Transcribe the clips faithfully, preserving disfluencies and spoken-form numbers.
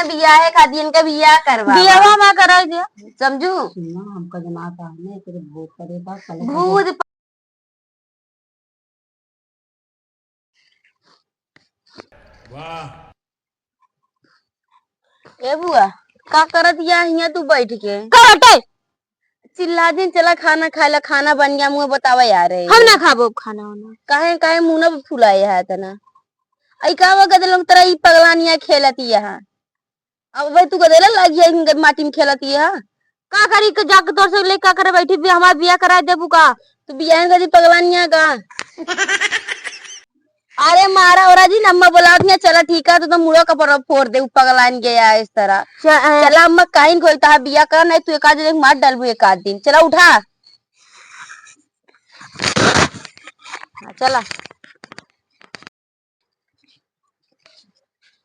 बियाहे खातिर इनका बियाह करवा। बियाहवा में कराई दे। समझू? सुना, हमका जनात है ना, तेरे भूत पड़ेगा, कल भूत। वाह। ए बुआ, का करत या हियां तू बैठ के? का हटे? चिल्ला दिन, चला खाना खाए ला, खाना बन गया, मुँह बतावा यार। हम ना खाबो खाना वाना। काहे, काहे मुँह ना फुलाए है तना? आई का वो गदे लोग तरह ई पगलानिया खेलत यहाँ। अब भाई तू गदेला लागी है इनके माटी में खेलत यहाँ। का करी के जाके तोर से ले का करे बैठी भी हमार बियाह कराए देबू का? तू बियाह करी पगलानिया का? अरे मारा ओरा जी, अम्मा बोलावत हियां, चला ठीक है, तू तो मुड़ो का पर फोड़ दे, उ पगलान गया है इस तरह। च-, अ, चला अम्मा, काइन कोई तहा बिया कर, नहीं तू एक आध दिन मार डालबू एक आध दिन। चला उठा। हाँ, चला।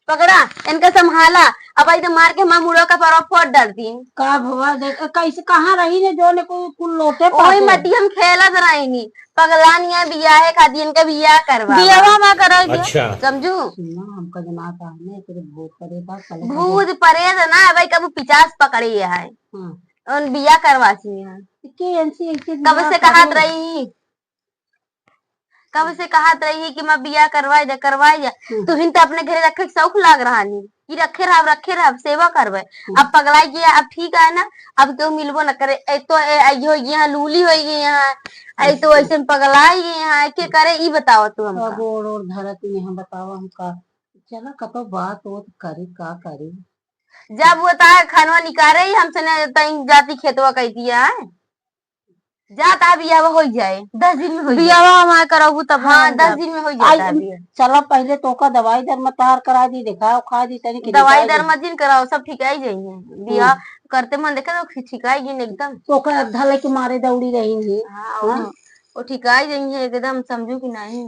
पकड़ा, इनका संभाला। अब आई तो मार के हमार मुड़ो का पर फोड़ डालती। का भवा, देख, कैसे, कहाँ रही ने जो ने कोई कुल लोटे ओही पाटे? मटी हम खेलत रही नी। पगलानिया बियाहे खातिर इनका बियाह करवा। बियाहवा में कराई दे। अच्छा। समझू? सुना, हमका जनात है ना, तेरे भूत पड़ेगा, कल भूत परेत ना, भाई कबू पिचास पकड़ी है। हाँ। उन बियाह करवासी है। के ऐसी, ऐसी कब बियाह से कहत करे? रही? कब से कहत रही कि मैं बियाह करवाई दे, करवाई दे। हम्म। तुहिन तो अपने घरे रखे के शौक लाग रहा नी। कि रखे रहब, रखे रहब, सेवा करबे। हम्म। अब पगलाई गया, अब ठीक है ना, अब केहू मिलबो न करे। ए तो ए, ए हो गई यहाँ, लूली हो गई यहाँ, ऐ तो ऐसे में पगलाई गई यहाँ, के करे, ई बताओ तू हमका। अब ओड़ ओड़ धरत में हम बताओ हमका, चला कतो बात ओत करी, का करी। जब वो ता खनवा निकारे ही हमसे ने तई जाती खेतवा कह दिया है। जा ता बियाह हो जाए, दस दिन में हो जाए। बियाह हमारे कराबू तब हाँ, हम दस जाब। दिन में हो जाए आई, ता बियाह। चला पहले तोका दवाई दर मत तैयार करा दी, देखा खा दी तनी के दवाई निकाल दर दी। मत जिन कराओ, सब ठिकाई जाइए। बियाह हम्म। करते मन देखे तो ठि-, ठिकाई गिन एकदम। तोका अद्धा लेके मारे दौड़ी रही है। हाँ, हाँ। वो, वो ठिकाई जाइए एकदम, समझू कि नहीं।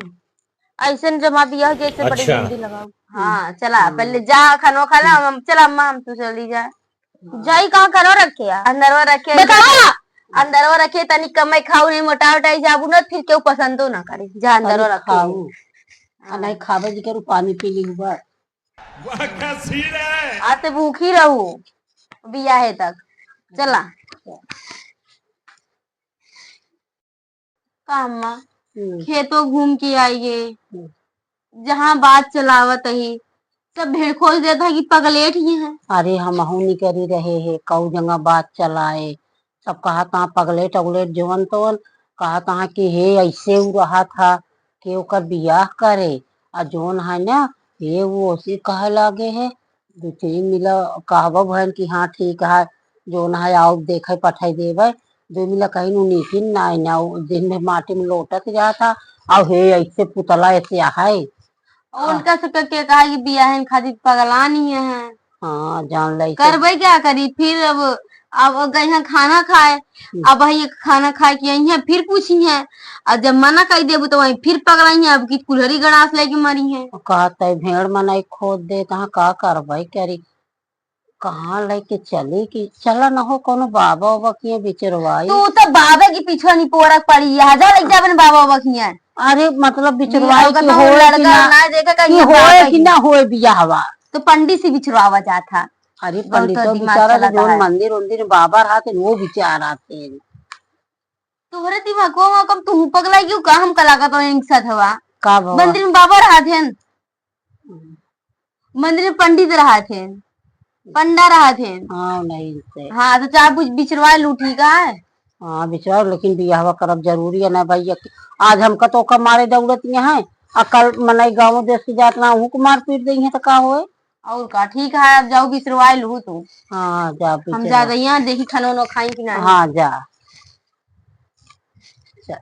ऐसे न जमा बियाह जैसे बड़ी अच्छा। मेहंदी लगाओ। हाँ, चला, हम्म। पहले जा, खानो खा ला, हम, चला अम्मा, हम तू चली जा। हाँ। जाई कहाँ करो रखे आ? अंदरवा रखे बतावा। अंदरवा रखे, तनी कमाई खाऊ नहीं, मोटा उटाई जाबू ना, फिर केहू पसंदो ना करे। जा अंदरवा तनी रखे। खाऊ। हाँ। आ नहीं खाबे जी के पानी पी ली बस। वाह, क्या सीन है? आज से भूखी रहू बियाहे तक। चला। का अम्मा, हम्म। खेतो घूम के आइए, हम्म। जहाँ बात चलावत ही, सब भेड़ खोज देत है कि पगलेट ही है। अरे, हमहू निकरी रहे है, कऊ जगह बात चलाए, सब कहत हाँ पगलेट अगलेट जवन तवन, कहत हाँ कि हे ऐसे उ रहत हा कि ओकर बियाह करे, आ जौन है ना, हे वो ओसी कहे लागे है, दू तीन मिला कहबो भैन कि हाँ ठीक है, जौन है आओ देखे पठाई देबे। दू मिला कहीं नु नीकिन ना, ना, उ दिन में माटी में लोटत जात हा, और हे ऐसे पुतला ऐसे है। और उनका सबके के कहा कि बियाहन खातिर पगलानी है। हाँ, जान ले से। करबे क्या करी फिर अब, अब गई हैं खाना खाए, हम्म। अब वही खाना खाए के आई हैं, फिर पूछी हैं, और जब मना कर देबू तो वहीं फिर पगलाई हैं, अब की कुल्हरी गड़ास लेके मरी हैं। कहते भेड़ मनई खोद दे, तहाँ का करबे करी, कहाँ लेके चली कि चला न हो कोनो बाबा उबा किए बिचरवाई। तू तो बाबे की पीछे नहीं पोरक पड़ी है, जा लेके जा अपने बाबा उबा किए। अरे मतलब बिचरवाई बियाह की का होए कि लड़का ना, ना देखे कहीं कि बाबा होए की। कि ना होए बियाहवा। तो पंडित से बिचरवावा जात था। अरे बहुत पंडित तो दिमाग बेचारा चलाता जौन है। मंदिर उंदिर में बाबा रहते वो बिचारा थे। तोहरे दिमागवा में कम तू पगला क्यों का हम कला का तो एक साथ हवा। का बाबा? मंदिर में बाबा रहत हैं। मंदिर में पंडित रहत हैं, पंडा रहत हैं। हाँ, नहीं से। हाँ, तो चाहे कुछ बिचरवा लू, ठीक है? हाँ, बिचरवा, लेकिन बियाहवा करब जरूरी है ना भाई। एक, आज हमका तो ओका मारे दौड़त यहाँ, आ कल मनई गाँव देश के जात ना, उहू को मार पीट देइहैं तो का होए? और का, ठीक है, अब जाओ बिचरवा लू तू। हाँ, जा हम बिचरवा। जा रही हैं, देखी खाना उना खाई कि नहीं। हाँ, जा। चल।